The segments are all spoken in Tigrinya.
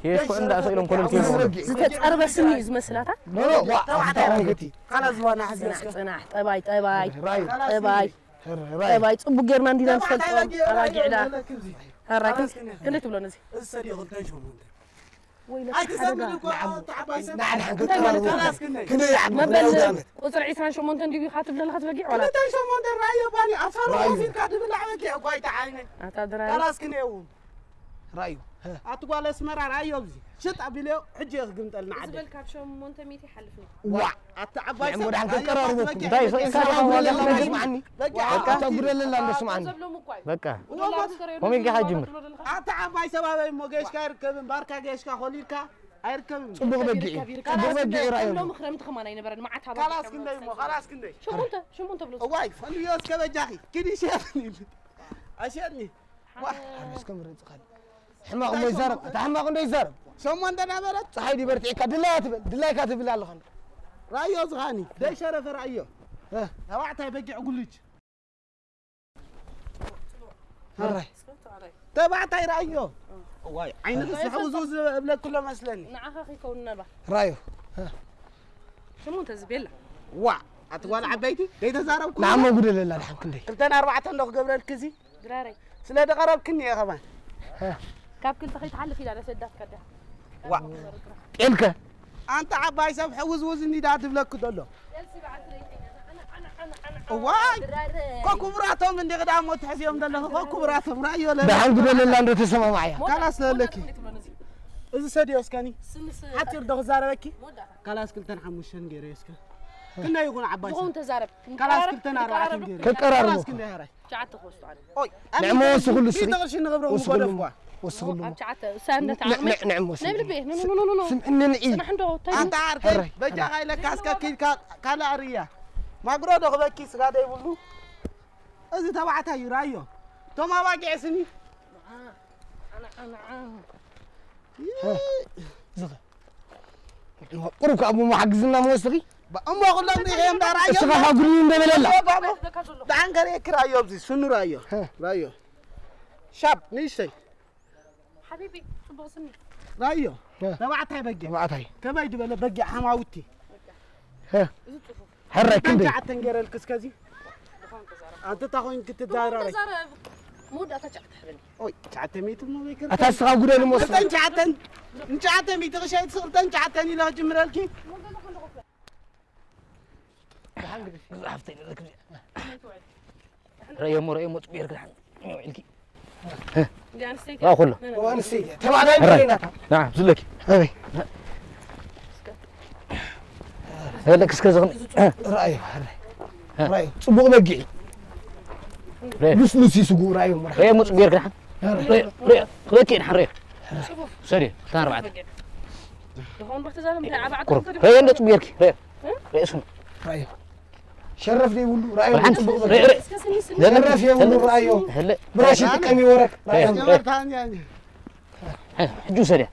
ኬሽ ኮ እንዳ ሰኢሎም ኮሎም ኬሽ። ዝተጸርበ ስኒ እዩ ዝመስላታ። ኖ፣ ኖ፣ ዋ፣ ኣታ ሆንግቲ። ካላ ዝዋና ሕዚ ጽናሕ፣ ጽናሕ፣ ጠባይ፣ ጠባይ፣ ራይ። ጠባይ፣ ራይ። ጠባይ፣ ጽቡቅ ጌርና እንዲና ንፈልጦም። ኣባጊዕዳ። ሃራይ፣ ክንደይ ትብሎ ነዚ? ኣይትሰምዕን እኮ፣ ኣታ ዓባይ ሰብ። ንዓድ ሓንከት እንታይ ማለት እዩ? ካላስ ክንደይ? ክንደይ ይዓቢ? መበል ክንደይ ዓመት? ቁጽሪ ዕስራን ሸሞንተን ድዩ ኢኻ ትብለና ክትበጊዕ ዋላ? ክልተን ሸሞንተን ራእዮ ባኒ፣ ኣብ ሳሎን ራእዮ። ኮፍ ኢልካ ትብላዕ በጊዕ እኮ ኣይተዓይነ። ኣታ ድራር። ካላስ ክንደይ እውን? ራእዮ። ኣቲ ጓል ኣስመራ ራእዮ ኣብዚ። ሽጥ ኣቢለዮ፣ ሕጂ እየ ክግምጠልና እዚ ዓደይ። በል ካብ ሸሞንተ ሚእቲ ይሓልፍ ነው። ዋዕ! ኣቲ ዓባይ ሰብ፣ ወደ ሓንከት ራእዮ ቀራርቦ። ባኒ በጊዕ እንታይ በጊዕ ሰው ሰላም ሰላም ብለና ሰላም እንደስማዕኒ? በጊዕ በቃ። ኣታ ጉደለላ እንደስማዕኒ። በቃ። እዋ፣ ኮሜዲ ካ ጅምር። ኣታ ዓባይ ሰብ ኣበይ እሞ ገሽካ ኣይርከብን፣ ባርካ ገሽካ ኮሊልካ ኣይርከብን። ጽቡቕ በጊዕ እዩ። ጽቡቕ በጊዕ ራእዩ። ሎሚ ክረምቲ ከማን ኣይነበረን፣ መዓት ሃባ ካላስ ገሽካ ክንደይ እሞ፣ ምናምን ካላስ ክንደይ? ሸሞንተ፣ ሸሞንተ ብሎ። እዋይ፣ ፈንዮ እስከ በጃኺ፣ ኪዲ ሸፍኒ። ኣሸኒ። ዋ፣ ኣረ እስከ ምረጽ ኻል። ሕማቕ እሞ ይዛረብ፣ ኣታ ሕማቕ እንዶ ይዛረብ። ሸሞንተ ነበረት። ጸሓይ ዲበርትዒካ፣ ድላያ ትበል፣ ድላይካ ትብል ኣለኻ። ራእዮ ዝኻኒ፣ ደይ ሸረፈ ራእዮ። እ። ተባዕታይ በጊዕ ጉልች። ኣራይ። ተባዕታይ ራእዮ። ዋይ፣ ዓይኒ ተስፋ ውዝውዝ እብለኩ ኣሎ መስለኒ። ንዓኻ ከይከውን ምናልባት። ራእዮ። ሽሙ እንተዚ ቤላ። ዋ፣ ኣቲ ጓል ዓበይቲ፣ ደይተዛረብኩ። ንዓሞ ጉደለላ ድሓን ክንደይ? ክልተን ኣርባዕተን ዶ ክገብረልኪ እዚ? ድራረይ። ስለ ደቐረብክኒ እየ ከማን። ካብ ክልተ ከይትሓልፍ ኢላ ደሰዳትካ ድያ? ዋ። ጤልከ? ኣንታ ዓባይ ሰብ ሕውዝውዝ እንዲዳ ትብለኩ ዘሎ። እዋይ! ኮኩብራቶም እንዲ ቅዳሞ ትሕዝዮም ዘለኹ ኮኩብራቶም ራእዮ ለለ። ደሓን ጉደለላ እንዶ ተሰማማዕያ። ካላስ ለለኪ። እዚ ሰድዮ እስከኒ። ሓፂር ዶ ክዛረበኪ? ካላስ ክልተን ሓሙሽተን ገይረ እስከ። ክንደይ ይኹን ዓባይ ዝኸውን ሰብ? ተዛረብ። ካላስ ክንቀራረብ፣ ክልተን ኣርባዕተን ክንቀራረብ። ገይረ። ከቀራርቦ። ካላስ ክንደይ ሃራይ? ትሽዓተ ክወስዱ ኣነ። ኦይ፣ ንዕሞ ወስኹሉ ስሪ። ሚእቲ ቅርሺ ንገብሮ ወስኹሉ። ጎደፍኳ። ወስኹሉ። ኣብ ትሽዓተ፣ እሳ እንደ ንዕ-፣ ተዓቕመ። ንዕ-፣ ንዕሞ ወስኹሉ። ናይ ልቤ፣ ኑ፣ ኑ፣ ኑ፣ ኑ፣ ኑ። ስም-፣ ስምዕንኒ እዩ። ጽናሕ እንዶ፣ እንታይ ኣንታ ዓርከይ፣ ሕራይ፣ በጃኻ ሕራይ። ኢለካ እስከ ኪድካ ካልእ ኣርያ። ማግሮ ዶ ክበኪ ስጋ ዶ ይብሉ? እዚ ተባዕታይ እዩ፣ ራእዮ። እቶም ኣባጊዕ ስኒ። ዝኸ-፣ ቁሩብ ከኣ እሞ ሓግዝና መወስኺ። እሞ ኩሎም ሪኤ እምበር ኣዮ። እስኻ ኻብ ጉድኒ እንደ በለላ። ኣዮ ባቦ። ደሓን ከርእየኪ ራእዮ ኣብዚ፣ ስኑ ራእዮ። ራእዮ። ሻብ፣ ንእሽተይ። ሓቢቢ፣ ጽቡቕ ስኒ። ራእዮ። ተባዕታይ በጊዕ። ተባዕታይ። ከመይ ዝበለ በጊዕ ሓማውቲ። ሕራይ ክንደይ? ትሽዓተን ገይረልኪ እስከዚ። ኣንተ እንታይ ኮይንኪ ትዳራረይ? መወዳእታ ትሽዓተ ትሕበኒ። ኦይ፣ ትሽዓተ ሚእቲ እሞ በይከ። ኣታ እስኻ ጉደል እሞ እስኻ። ክልተን ትሽዓተን፣ ንትሽዓተ ሚእቲ ክሸይጥ ክልተን ትሽዓተን ኢለ ክጅምረልኪ። ደሓን ግደፊ። ግዛእ ሃፍተይ ንዘክር። ረእየሞ፣ ረእየሞ፣ ጽቡቕ ጌርኪ ደሓን። ኢልኪ። ዋ፣ ኩሎ። ተባዕታይ ሕራይ። ናታ። ና፣ ዝለኪ። ኣበይ? ዘለክ እስከ ዝኽኒ። ራእዩ፣ ራእዩ። ጽቡቕ በጊዕ። ራእዩ። ልስሉስ እዩ ስጉ፣ ራእዩ። ራእዩ፣ ጽቡቕ ጌርኪ ደሓን። ራእዩ። ራእዩ፣ ራእዩ። ክበኪ ደሓን፣ ራእዩ። ሰሪ፣ ክልተ ኣርባዕተ። ቁሩብ። ራእዩ፣ እንደ ጽቡቕ ጌርኪ፣ ራእዩ። ራእዩ፣ ስሙ። ራእዩ። ሸረፍ ዘይብሉ ራእዮ ሓንቲ ጽቡቕ ርእ፣ ርእ። ዘረፍ የብሉ ራእዮ። ህለ። ብራሽ ይጥቀም ይወረቅ ራእዮ። ርእ፣ ርእ። ሕጂ ውሰድያ።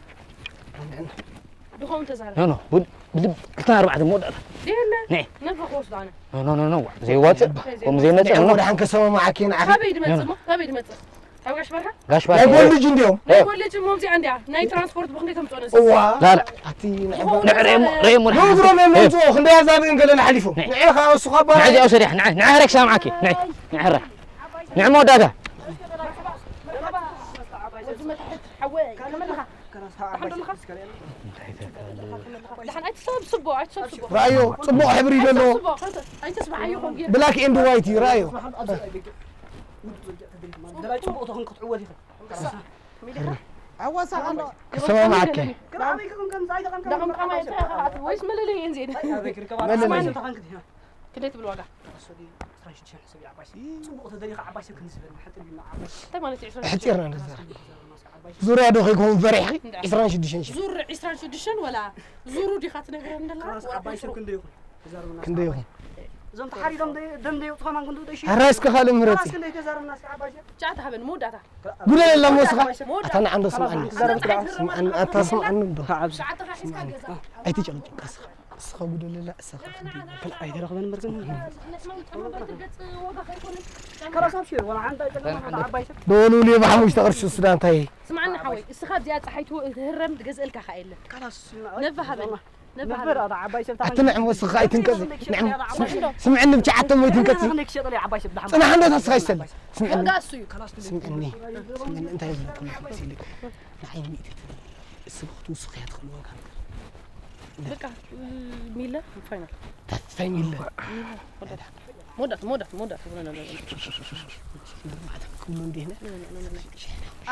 ድኾን ተዛረብ። ኖ፣ ኖ፣ ብል-፣ ብል-፣ ክልተ ኣርባዕተ መወዳእታ። የለ። ነይ። ነፈ ክወስዶ ኣነ። ኖ፣ ኖ፣ ኖ፣ ኖ። ዘይዋጽእ፣ ከምኡ ዘይመጽእ፣ ኖ፣ ኖ። ወደ ሓንከ ሰማማዓኪ ንዓኺ። ካበይ ድመጽእ እሞ? ካበይ ድመጽእ? ኣብ ጋሽ በርሃ? ጋሽ በርሃ። ናይ ጎል ልጅ እንዲኦም። ናይ ጎል ልጅ እሞ እዚኣ እንዲያ። ናይ ትራንስፖርት ብኽንደይ ተምጽኦ ነዚ? እዋ። ላ፣ ላ። ኣቲ ንዕባ። ንዕ ርኤሞ፣ ርኤሞ። ንግሮም እዮም መምጽኦ፣ ክንደይ ኣዛብእን ገለን ሓሊፎም። ንዕ። ንዕ ኸኣ እሱ ኻባ። ንዕ እዚኣ ውሰድያ፣ ንዕ፣ ንዕ ሕረይ ክሰማማዓኪ። ንዕ፣ ንዕ ሕረይ። ንዕ መወዳእታ። ደሓን ኣይትሰብስቦ፣ ኣይትሰብስቦ። ራእዮ፣ ጽቡቕ ሕብሪ ዘለዎ። ኣይትሰብስቦ፣ ኣይትስማዓዮ፣ ኮንጌ። ብላክ ኤንድ ዋይት እዩ፣ ራእዮ። ሚሊኻ? ዓዋሳ ኣሎ። ክሰማማዓኪ። ደቕምቃማ እንታይ ኢኻ? ወይስ መለለዪ እንዜ? መለለዪ። ክንደይ ትብል ዋጋ? ዕስራን ሽዱሽተን ሰብ እዩ ዓባይ ሰብ። ጽቡቕ ተደሊኻ ዓባይ ሰብ ክንስበል ንሓጥር ኢልና ዓባይ ሰብ። እንታይ ማለት እዩ ዕስራን ሽዱሽተን? ሕጺርና ንዛረብ። ዓባይ ሰብ። ዙርያ ዶ ከይከውን ፈሪሕኺ? እንዳ። ዕስራን ሽዱሽተን ሽሕ። ዙር ዕስራን ሽዱሽተን ወላ ዙሩ ዲኻ ትነግረኒ ዘለኻ? ካላስ ዓባይ ሰብ ክንደይ ይኹን? ተዛረብና እስከ ክንደይ ዓባይ ይኹን? ሰብ። እዞም ተሓሪዶም ደይ-፣ ደም ደይ ውጽኻ ማን ክንዱ ደሽ? ሕራይ እስከ ካልእ ምረጺ። ካላስ ክንደይ ተዛረብና እስከ ዓባይ ሰብ? ትሽዓተ ሃበን መወዳእታ። ጉደለላ መወስኻ? ዓባይ ሰብ። መወዳእታ። ኣታ ንዓንዶ ስምዓኒ። ካላስ ክንደይ ተዛረብና? ስምዓኒ፣ ኣታ ስምዓኒ እንዶ። ትሽዓተ እስከ ገዛ። ስምዓኒ። ኣይትጨቕጭቕ እስኻ። እስኻ ጉደለላ፣ እስኻ ክንደይ? ኣይተረኽበን እምበር ግን። ካላስ ኣብሽር፣ ወላ ሓንቲ ኣይጨለማ፣ ዓባይ ሰብ። ደወሉሉ ብሓሙሽተ ቅርሺ ሱዳን እንታይ? ስምዓኒ ሓወይ፣ እስኻ ኣብዚኣ ጸሓይ ትህረም ትገዝእልካ ከኣ የለን። ካላስ ነባ ሃበኒ። ነባ ነበር ሃበኒ። ኣታ ዓባይ ሰብ ኣቲ ንዕም ወስኻ ኣይትንቀጽ። ንዕም ስምዕኒ ብቻ ኣቶም ወይ ትንቀጽ። ክንደይ ክሸጠሉ ዓባይ ሰብ ደሓን። ጽናሕ እንዶ ተስኻ ይሰል። ስምዕኒ። ዋጋ እሱ እዩ። ስምዕኒ። ስምዕኒ እንታይ ይብለኩም መሲልክ? ንዓይ ሚእቲ ትብል። እስኻ ክትውስኽ እያ ትኽእል ዋጋ። በቃ ሚለ ፋይናል። ተስፋይ ሚለ። መወዳእታ፣ መወዳእታ፣ መወዳእታ ትብሎ ነበር። ክብሉ እንዲህ ነህ?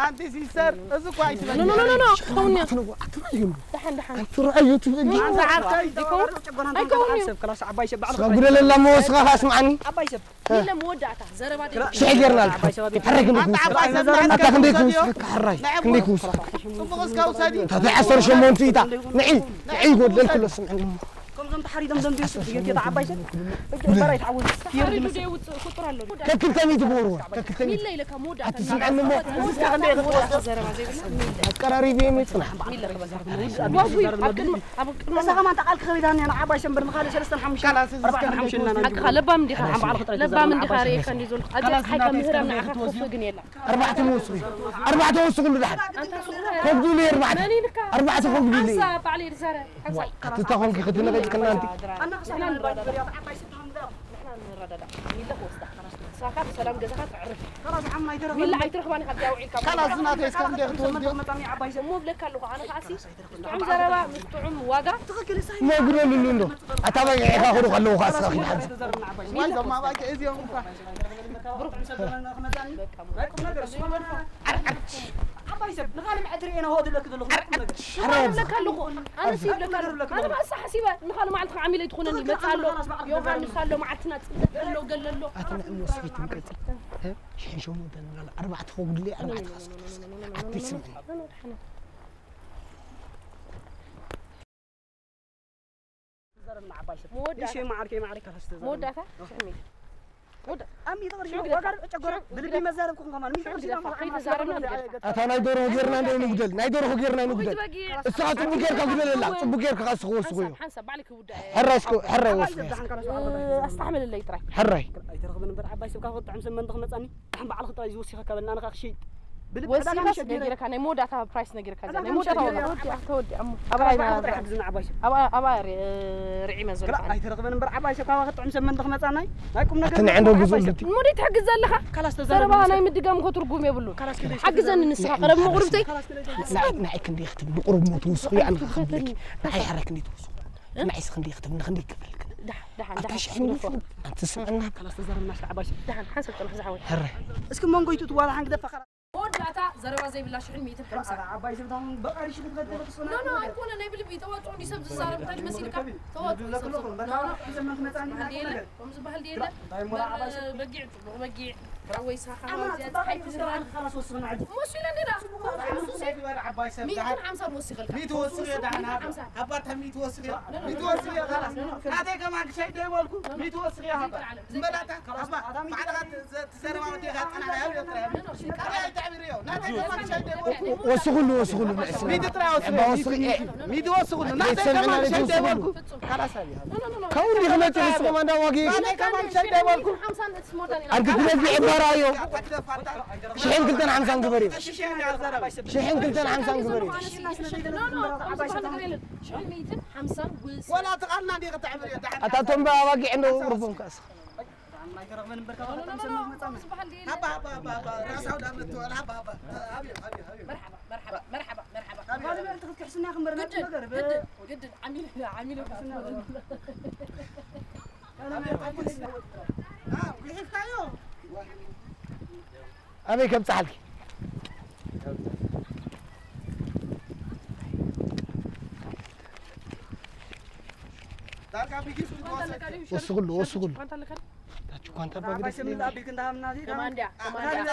ኣንቲ ሲስተር፣ እዚ እኮ ኣይትበል። ኖ፣ ኖ፣ ኖ፣ ኖ፣ ኖ፣ ክኸውን እያ። ኣትነዋ፣ ኣትረኣዩ እንዶ። ደሓን፣ ደሓን። ኣትረኣዩ ትብል። ኣንተ ዓርከይ፣ ዲኮ? ጨጎራን ኣይከውን እዩ። ሰብ ክላስ ዓባይ ሰብ ባዕሉ ስኻ ጉደለላ መወስኻ ኸዓ ስምዓኒ። ዓባይ ሰብ። ኢለ መወዳእታ፣ ዘረባ ደይ ሽሕ ጌርና። ዓባይ ሰብ። ሕረግ ኣንተ ዓባይ ሰብ ኣታ ክንደይ ክውስኸካ ሕራይ? ክንደይ ክውስኸካ? ጽቡቕ እስካ ውሰዲ። ታታ ዓሰርተ ሸሞንተ ኢታ። ንዒ፣ ንዒ ይጎድለል ኩሎ ስምዕኒ። ከምዞም ተሓሪዶም ደም ቢስ ጌርጌታ ዓባይ ሰብ። እጅ በራይ ተዓወት። ተሓሪዱ ደይ ውጽእ ቁጥር ኣሎ። ከክልተ ሚእቲ ክገብርዎ። ከክልተ ሚእቲ። ሚለ ኢለካ መወዳእታ። ኣቲ ስምዕኒ እሞ። እስካ ክንደይ ክትወስድ? ዘረባ ዘይብላ ሚለ። ኣቀራሪቢ የመጽና። ሚለ ክበዛ። ዋጉይ፣ ኣብ ቅድሚ፣ ኣብ ቅድሚ እሳ ከማን ተቓል ክኸቢዳ እኒኣ ንዓባይ ሸምብር ንኻልእ ሰለስተን ሓሙሽተን፣ ካላስ እዚ ኣርባዕተን እስካ ሓሙሽተን ክንደይ እናበሉ። ትወስድ? ሓቂ ኸ ለባም ዲኻ? ንዓባይ ዓባይ ኸጥረ ለባም ተዛረቡ ዲኻ? ዓባይ ሬ ሰብ። ከንዲ ዞልኩ። ኣብዚ ካላስ ሓቂ ናተይ ምህራም እስካ ንዓኻ ክትወስድ? ክፉ ግን የላ። ኣርባዕተ መወስኺ። ኣርባዕተ ወስኽሉ ደሓን። ኣንታ ስጉራ። ኮግዱሉ ኣርባዕተ። መን ኢልካ? ኣርባዕተ ኮግዱሉ። ሓንሳ ባዕለይ ዝዛረብ። ሓንሳ። ዋይ፣ ኣቲ እታ ኾንኪ ክትነቐጭ ከናንቲ። ኣና ክሳና ንባይ ዝበል ያው ዓባይ ሸምብር። ንሕና ንረዳዳእ። ሚለ ክወስዳ። ንስኻ ብሰላም ገዛኻ ተዕርፍ። ካላስ ዓም ኣይተረኽበን። ሚለ ኣይትረኽባን ኢኻ፣ ኣብዚኣ ውዒልካ። ካላስ ዝናተይ እስካ ክንደይ ክትወስድዮ? መጣኒ ዓባይ ሰብ። እሞ እብለካ ኣለኹ፣ ኣነ ከኣሲ ጥዑም ዘረባ ምስ ጥዑም ዋጋ። ትኽክል፣ እሳ እሞ ግደሉሉ እንዶ። ኣታ በጊዕ ኢኻ፣ ክዱ ከለዉ ከኣ እስኻ ኪድ ሓዚ። ተዘርብና ዓባይ ሰብ። ዋይ፣ ዞም ኣባጊዕ እዚኦም እኳ። ብሩክ ሰብ ዘለና ክመጣኒ። በቃ፣ ናይ ቁም ነገር እሱ። ዓባይ ሰብ፣ ንኻልእ መዓልቲ ርኤና ሆ ድለክ ዘለኹ ቁም ነገር። ሽማ ይብለካ ኣለኹ። ኣነስ ይብለካ ኣለኹ። ኣነ ብኣሳ ሓሲበ ንኻልእ መዓልቲ ከዓ ዓሚለ ኣይትኾነኒ። ይመጽእ ኣሎ። ዮሃንስ ኣሎ፣ መዓልትና ጽብቅ ኣሎ፣ ገለ ኣሎ። ኣቲ ንዕም ወስኺት ምቀጽ። እ? ሽሕን ሸሞንተን ንበል። ኣርባዕተ ኾጉድሊ፣ ኣርባዕተ ኸስኪ። ኣቲ ስምዕኒ። መወዳእታ። እሺ፣ ማዓርከይ፣ ማዓርከይ፣ ካላስ ተዛረብ። መወዳእታ፣ ሽሕን ሚእቲ። ወደ-፣ ኣሚ ተቕርሺ፣ ሽዑ ግደፋ። ዋጋ ጨጎራ፣ ሽዑ ብልቢ ግደፋ። መዛረብ ክኹን ከማን፣ ሚእቲ ሽዑ ቅርሺ ግደፋ። ከማን፣ ከይተዛረብና ከማን፣ ግደፋ። ኣታ ናይ ደርሆ ጌርና እንዶ ንጉደል፣ ናይ ደርሆ ጌርና ንጉደል። በጊዕ። እስኻ ጽቡቅ ጌርካ ግደለላ፣ ጽቡቅ ጌርካ ካስ ክወስኹ እዩ። ሓንሳብ፣ ሓንሳብ ባዕልክ ውዳእ። ሕራይ እስኮ፣ ሕራይ ወስኽ። ኣስተሓምለለይ ጥራይ። ሕራይ። ኣይተረኽበን እምበር ዓባይ ሰብ ካብ ክጥዕም ሰብ መን ክመጻኒ? ደሓን ባዕልኺ ጥራይ ዝወሲኸካ በልና፣ ኣነ ከኣ ክሸይጥ። ብልቢ ዕዳጋ ወሲኻስ ምሸጥ ገይረ። ነጊረካ፣ ናይ መወዳእታ ፕራይስ ነጊረካ፣ እዛ ናይ መወዳእታ ዋጋ። ተወዲኣ፣ ተወዲኣ እሞ። ኣብ ዓባይ ዓባይ ጥራይ ሓግዝና ዓባይ ሰብ። ኣብ፣ ኣብ ርዒመ ዘሎ ግራ ከኣ። ኣይተረኽበን እምበር ዓባይ ሰብ ካብ ክጥዕም ሰብ መን ክመጻናይ? ናይ ቁም ነገር ኣቲ ንዕንዶ ዓባይ ግዙ ሰብ። ልቲ። እሞ ደይ ትሕግዝ ዘለኻ? ካላስ ተዛረብ ዘረባ መሰል። ናይ ምድጋም እኮ ትርጉም የብሉን። ካላስ ክንደይ ሓግዘኒ ንስኻ፣ ቀረብ መቑርብተይ። ካላስ ክንደይ ንዓይ፣ ንዓይ ክንደይ ክትብል ንቑሩብ ሞ ትውስኹ፣ ኣነ ክኸፍለኪ። ንዓይ ሓራይ ክንደይ ትውስኹ? ንዓይስ ክንደይ ክትብል፣ ንክንደይ ክፈልክን? ደሓን፣ ደሓን፣ ኣታ ደሓን። ሽሕ ሚእቲ ኣንተ ስምዕና። ካላስ ተዛረብና እስከ ዓባይ ሽሕ። ደሓን፣ ሓንሳብ ጽናሕ ዝሓወይ። ሕረ። እስኪ መንጎይቱ ትዋላ ሓንግ ደፋ ካላ። መወዳእታ ዘረባ ዘይብላ ሽሕን ሚእትን ሓምሳ። ዓባይ ሽሕ ታውን በቃ ሽሕ ክትበድል ክሶና። ኖ፣ ኖ፣ ኣይኮነ፣ ናይ ብልቢ ተዋጽኦ እንዲ ሰብ ዝዛረብ እንታይ መሲልካ? ተዋጽኦ እዩ ሰብ ዝዛረብ። ኖ፣ ኖ። ዘመን ክመጻኒ ከምዚ በሃል ድየ የለ? እንታይ እሞ ዓባይ ሽሕ? በጊዕ፣ ጽቡቕ በጊዕ። ወይ ሳኻ ኣማ፣ ማውዝያ ጽባቐ ፀሓይ ይውስድ ትዝራብ። ኣንተ ካላስ ወስኽና ሕጂ። መሲሉ እንዴ ዳ? ሱሴ። ሚእትን ሓምሳን ወሲኽልካ። ሚእቲ ወስኽ እየ ዳሕና። ሚእትን ሓምሳን። ኣባታ ሚእቲ ወስኽ እየ። ሚእቲ ወስኽ እየ ካላስ። ናተይ ከማን ክሸይድ ዶ ይበልኩ? ሚእቲ ወስኽ እየ ሃባ። እምበላታ፣ ኣባ፣ ባዕልኻ ትዘ-፣ ትዘረባ ወዲኻ ጽናሕ፣ ያው፣ ያው፣ ጥራይ። ጥራይ ኣይትዕብርዮ። ናተይ ከማን ክሸይድ ዶ ይበልኩ? ወስኽሉ፣ ወስኽሉ፣ ንእስ። ሚእቲ ጥራይ ወስኽ። ኣባ፣ ወስኽ እየ። ሚእቲ ወስኽሉ። ናተይ ከማን ክሸይድ ዶ ይበልኩ? ካላስ ኣብያ። ካብኡ እንዲህ ክመጽእ ንስኹም ኣንዳ ዋጊ። ኣነ ከማን ሸይደ በልኩ። ኣንቲ ትነግሪ ዕባራ እዮ። ሽሕን ክልተን ሓምሳን ግበር እዩ። ሽሕን ክልተን ሓምሳን ግበር እዩ። ወላ ተቓልና እንዲህ ከተዕብር እየ። ኣታ ቶም ኣባጊዕ እንዶ ቁርቦም ከኣስ። ሃባ፣ ሃባ፣ ሃባ፣ ሃባ። ራስ ኣውዳመት ትበል። ሃባ፣ ሃባ። ኣብዮ፣ ኣብዮ፣ ኣብዮ። መርሓባ፣ መርሓባ፣ መርሓባ፣ መርሓባ። ግድን፣ ግድን፣ ዓሚሉ፣ ዓሚሉ። ኣበይ ከብጽሓልኪ? ወስኽሉ፣ ወስኽሉ። ችኳንታ ባግደስ ከማንዳ ከማንዳ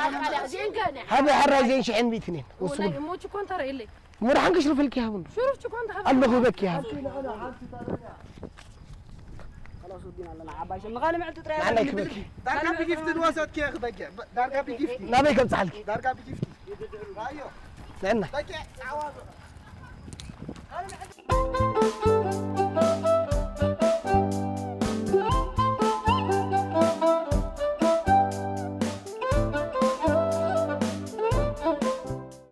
ኣልቃልያ ዜንከነ ሃበ ሓራይ ዜን ሽሕን ሚእትን እየን ወስቡ እሞ ችኳንታ ረእለይ እሞ ደሓን ከሽርፈልኪ ይሃብን ሽሩፍ ችኳንታ ሃብ ኣለኹ በኪ ይሃብ خلاص ودينا لنا عباي شم غالي معد ترى ናዓናይ ክበኪ ዳርጋ ብጊፍቲ ንወሰድኪ ክበጀ ዳርጋ ብጊፍቲ ናበይ ከብፅሓልኪ ዳርጋ ብጊፍቲ ንዕና በቂ ዓዋዶ